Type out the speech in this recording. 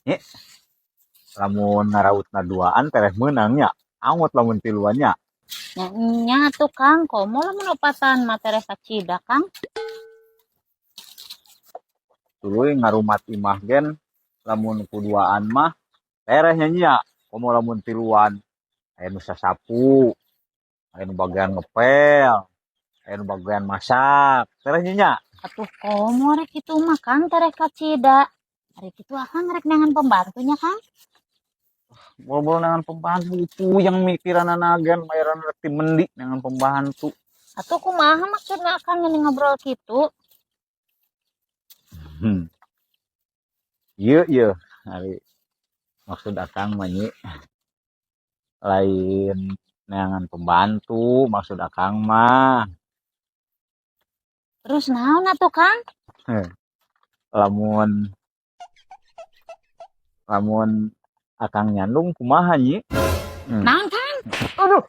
Nyi, lamun ngarautna duaan tereh meunang nya. Angot lamun tiluan nya. Nya nya tuh, Kang, komo lamun opatan mah tereh kacida, Kang. Tuluy ngarumat imah gen lamun ku duaan mah tereh nya, Nyi, ya. Komo lamun tiluan, aya nu sasapu, aya nu bagian ngepel, aya nu bagian masak. Tereh nya, nya. Atuh komo rek kitu mah, Kang, tereh kacida. Ari kitu akang rek neangan pembantunya, Kang. Boro-boro neangan pembantu, puyeng mikiranana gen bayaran rek ti mendi neangan pembantu. Atuh kumaha maksudna akang ini ngobrol kitu? Ieu ieu ari maksud akang mah, Nyi, lain neangan pembantu maksud akang mah. Terus naon atuh, Kang? Lamun lamun akang nyandung kumaha, Nyi? Naon, Kang? Aduh.